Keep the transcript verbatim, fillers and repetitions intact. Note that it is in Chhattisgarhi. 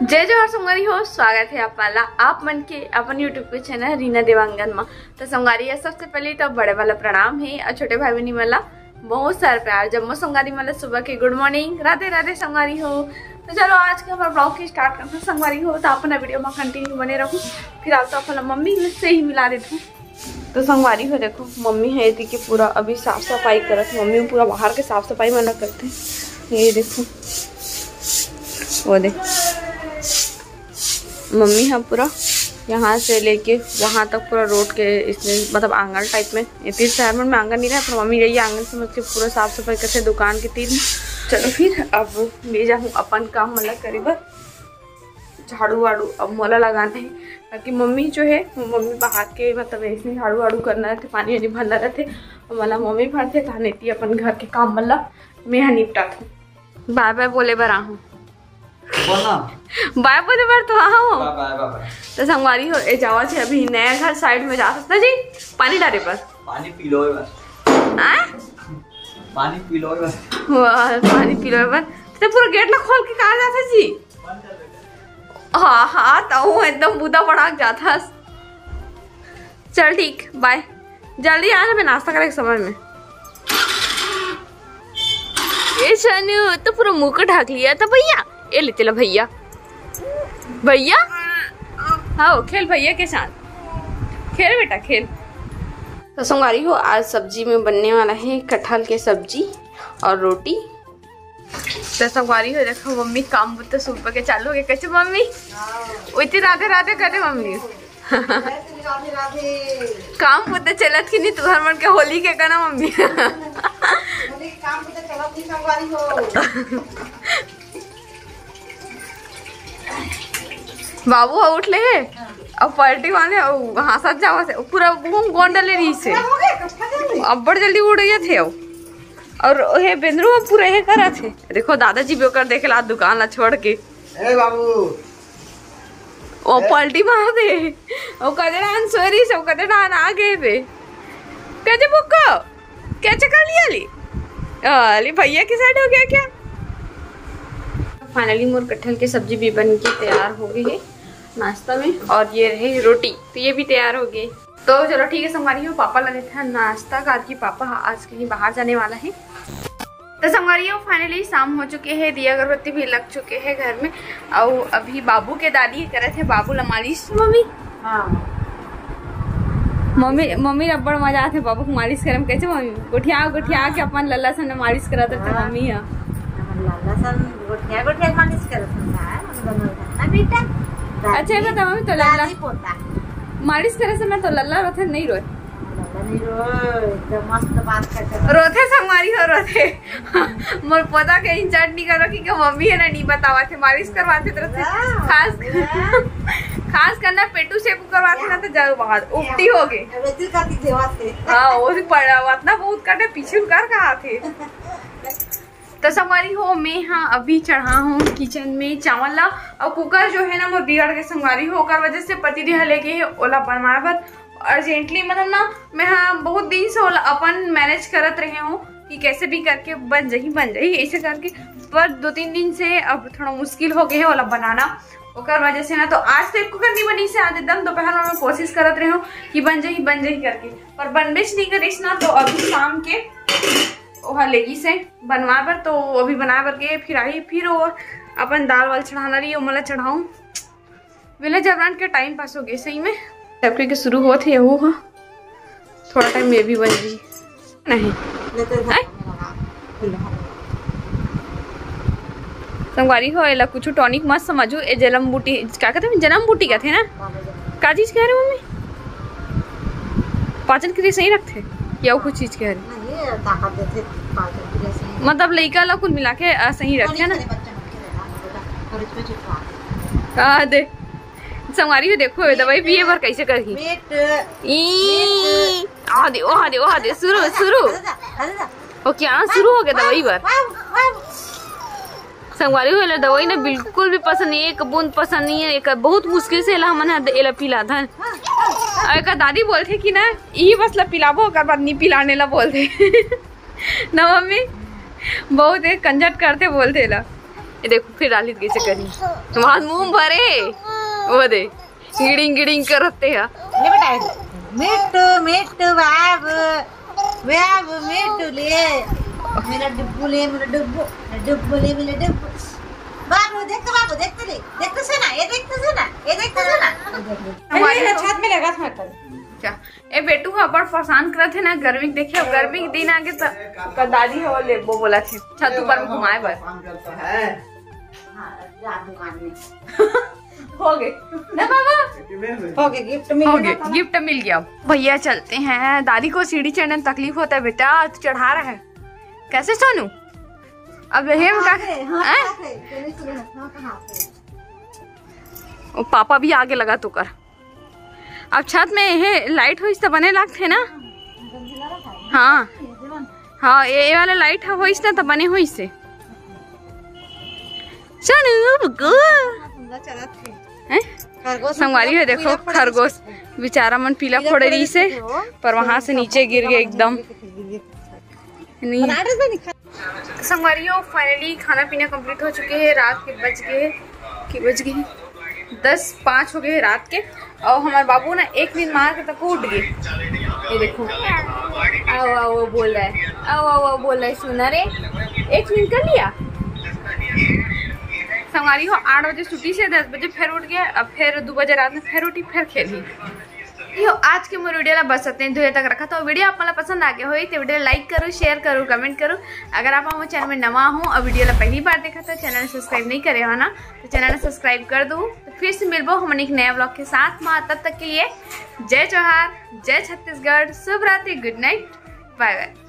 जय जोहार संगवारी हो, स्वागत हे आप मन ला, आप मन के अपन YouTube के चैनल रीना देवांगन मा। तो संगवारी हो, सबसे पहले तो बड़े वाला प्रणाम हे और छोटे भाई बहनी मन ला बहुत सारा प्यार। जम्मो संगवारी मन ला सुबह के गुड मॉर्निंग, राधे राधे संगवारी हो। तो चलो आज के हमारे ब्लॉग के स्टार्ट करते हैं संगवारी हो, तो आप मन वीडियो में कंटिन्यू बने रहू। फिलहाल तो अपन ला मम्मी से ही मिला देते हैं। तो संगवारी हो देखो, मम्मी हे एती के पूरा अभी साफ सफाई करत हे। मम्मी पूरा बाहर के साफ सफाई मन करत हे। ये देखो, वो देख, मम्मी ह पूरा यहाँ से लेके वहाँ तक पूरा रोड के इसमें, मतलब आंगन टाइप में, ये तीर शहर मन में आंगन नहीं रहे, पर मम्मी यही आंगन समझ के पूरा साफ सफाई करते दुकान के तीर में। चलो फिर अब मैं जाहूँ अपन काम मन ला करे बर। झाड़ू वाड़ू अब मोला लगाना हे, ताकि मम्मी जो है, वो मम्मी बाहर के, मतलब ऐसे झाड़ू वाड़ू करना रहते, पानी वानी भरना रहते, और मोला मम्मी भरते, तहान एती अपन घर के काम मन ला मैं हा निपटात हूँ। बाय बाय बोले बर आहूँ। बोलना। बाय बोले बर तो आहूँ। बाय बाय बाय बाय। तो संगवारी हो, ए जावत हे अभी नया घर साइड में जात हस ना जी, पानी डारे बर। पानी पी लो बस। आ? पानी पी लो बस। वाह, पानी पी लो बस। ते पूरा गेट ला खोल के कहाँ जात हस जी? हाँ हाँ, तो वो एकदम बूता पड़ाक जात हस। चल ठीक, बाय। जल्दी आना, मैं नाश्ता करे के समय में। ए शानू, तो पूरा मुंह को ढक लिया था भैया। ए ले तेला भैया। भैया? हाँ, खेल भैया के साथ। खेल बेटा, खेल। तो संगवारी हो, आज सब्जी में बनने वाला है कटहल के सब्जी और रोटी। तो संगवारी हो, देखो मम्मी काम बुता सुबह के चालू हो गए। कैसे मम्मी? हाँ। उतनी राधे राधे करे मम्मी। राधे राधे। काम बुता चलत कि नहीं तुहर मन के होली के कना मम्मी? होली के काम बुता चलत नहीं संगवारी हो। बाबू ह उठ ले हे, अब पलटी मारे, अब हाँसत जावत हे, पूरा मुंह गोंडले रही से। अब्बड़ जल्दी उड़ गए थे। और हे बेंदरू अब पूरा हे करत हे। देखो दादाजी भी ओकर देखे ला दुकान ला छोड़ के। ए बाबू। ओ ए। पलटी मार दे। ओ कदे डान सोरी से, ओ कदे डान आ गए बे। कदे बुक्को? क्या चक्कर लिया ली? अली भैया के साइड हो गया क्या? फाइनली मोर कटहल के सब्जी भी बन के तैयार हो गई है नाश्ता में, और ये रहे रोटी, तो ये भी तैयार हो गई। तो चलो ठीक है संगवारी हो, पापा ला देते हैं नाश्ता, काबर कि पापा आज कहीं बाहर जाने वाला है। तो संगवारी हो, फाइनली शाम हो चुके हैं, दिया अगरबत्ती भी लग चुके हैं घर में। और अभी बाबू के दादी करे थे बाबू ला मालिश। मम्मी, हाँ। मम्मी, मम्मी ला बड़ मजा आथे बाबू को मालिश करे में। कैसे मम्मी? गोठिया, गोठिया के अपन लल्ला सन मालिश करत रथे हाँ। मम्मी ह। हमर लल्ला सन गोठिया, गोठिया मालिश करत रथे, हमर दोनों ना बेटा। अच्छा, ये बता मम्मी, तो लल्ला दादी पोता। मालिश करे से ना तो लल्ला रोथे नहीं रोए? लल्ला नहीं रोए, एकदम मस्त बात करते हैं। रोथे संगवारी हो, रोथे। मोर पोता के इंचार्ज नहीं करो कि मम्मी है ना, नहीं बतावा थे, मालिश करवाते तो रहते। हाँ, खास हाँ। खास करना पेटू से करवाते ना तो जाओ बाहर, उल्टी हो गए। अब इतनी काफी देवा थे। हाँ, वो भी पड़ा हुआ इतना बहुत काटे पीछे उकार कहा थे। तो संगवारी हो, मैं हाँ अभी चढ़ा हूँ किचन में चावल ला और कुकर जो है ना मोर बिगड़ के संगवारी हो, ओकर वजह से पति देह लेके है ओला बनवाए बर अर्जेंटली, मतलब ना मैं हाँ बहुत दिन से ओला अपन मैनेज करत रहे हूँ कि कैसे भी करके बन जाही, बन जाही ऐसे करके, पर दो तीन दिन से अब थोड़ा मुश्किल हो गया है ओला बनाना। ओकर वजह से ना तो आज तो एको कनी बनी से आज एकदम दोपहर में मैं कोशिश करत रहे हूँ कि बन जाही, बन जाही करके, पर बनबेच नहीं करिस ना। तो अभी शाम के ओहा लेगी से बनवा बर, तो अभी बना बर के फिर आई, फिर वो अपन दाल वाल चढ़ाना रही, वो मला चढ़ाऊँ। वेला जबरन के टाइम पास हो गए सही में। तब के शुरू होत हे वो ह। थोड़ा टाइम में भी बन जी। नहीं। नहीं तो हैं? संगवारी हो, एला कुछ टॉनिक मत समझू, ए जलम बूटी, का कहते हैं? जलम बूटी कहते हैं ना? का चीज कह रहे मम्मी? पाचन क्रिया सही रखते? या वो कुछ चीज कह रहे? नहीं, ताकत देते, पाचन क्रिया सही। मतलब लइका ला कुल मिला के, अ, सही रखते ना? बच्चा मत खेले, और इसमें चिपका। आ, दे। संगवारी हो देखो, ये दवाई पिए बर कैसे करही। मीठ। ई, आ दे, ओ आ दे, ओ आ दे, शुरू, शुरू। अरे दा, अरे दा। ओ क्या, शुरू हो गया दवाई बर। वाह, वाह। संगवारी हो, एला दवाई ना बिल्कुल भी पसंद नहीं है, एक बूंद पसंद नहीं है। एक बहुत मुश्किल से एला हमन ह एला पिलाथन। और एक दादी बोलथे कि ना, यही बस ला पिलाबो, ओकर बाद नहीं पिलाने ला बोलथे। ना मम्मी, बहुत एक कंजट करथे बोलथे ला। ये देखो, फिर डाली कैसे करी, वहां मुंह भरे, वो दे, गिड़िंग गिड़िंग करते हैं। ले बेटा, मिट्टू, मिट्टू, बाबू, बाबू, मिट्टू ले, मेरा डुब्बू ले, मेरा डुब्बू, डुब्बू ले, मेरा डुब्बू। बाबू, देख तो बाबू, देख तो ले, देख तो सुना, ये देख तो सुना, ये देख तो सुना। अरे, छत में लगा था कल। अच्छा, ए बेटू ह बड़ परेशान करत हे ना, गर्मी के देखे, गर्मी के दिन आगे त ओकर दादी ह लेबो बोलत हे छत ऊपर में घुमाए बर। हो गए ना बाबा, हो गए, गिफ्ट मिल हो गए, गया। गिफ्ट मिल गया। भैया चलते हैं, दादी को सीढ़ी चढ़ने में तकलीफ होता है बेटा, तू चढ़ा रहा है कैसे सोनू? अब यही में का, अरे, हाँ, हैं? हाँ, हाँ, हाँ, हाँ। वो पापा भी आगे लगा तो कर। अब छत में ये लाइट होइस त बने लागथे ना। हाँ, हाँ, ये, ये वाला लाइट ह होइस ना त बने होइस हे। सोनू, बुगु। हैं? संगवारी हो, देखो, खरगोश बेचारा मन पीला फोड़े रहिस हे, पर वहां से नीचे गिर गए एकदम। नहीं। संगवारी हो, finally खाना पीना complete हो चुके हे। रात के बज गए, के बज गए, दस पाँच हो गए हे रात के। और हमारे बाबू ना एक नींद मार के तक उठ गए। ये देखो, आओ, आओ, वो बोल रहा है, आओ, आओ, आओ, बोल रहा है, सुना रे, एक नींद कर लिया। संगवारी हो, आठ बजे सुतीस हे, दस बजे फिर उठ गया। अब फिर दो बजे रात में फिर उठी, फिर खेली। यो, आज के मोर वीडियो ला बस अतने दूर तक रखत हों। वीडियो आप मन ला पसंद आ गया होही तो वीडियो ला like करो, share करो, comment करो। अगर आप हमारे चैनल में नवा हो और वीडियो ला पहली बार देखत हो, चैनल सब्सक्राइब नहीं करे हो ना, तो चैनल सब्सक्राइब कर दो। तो फिर से मिलबो हमन एक नया vlog के साथ में। तब तक के लिए जय जोहार, जय छत्तीसगढ़, शुभ रात्रि, good night, bye bye।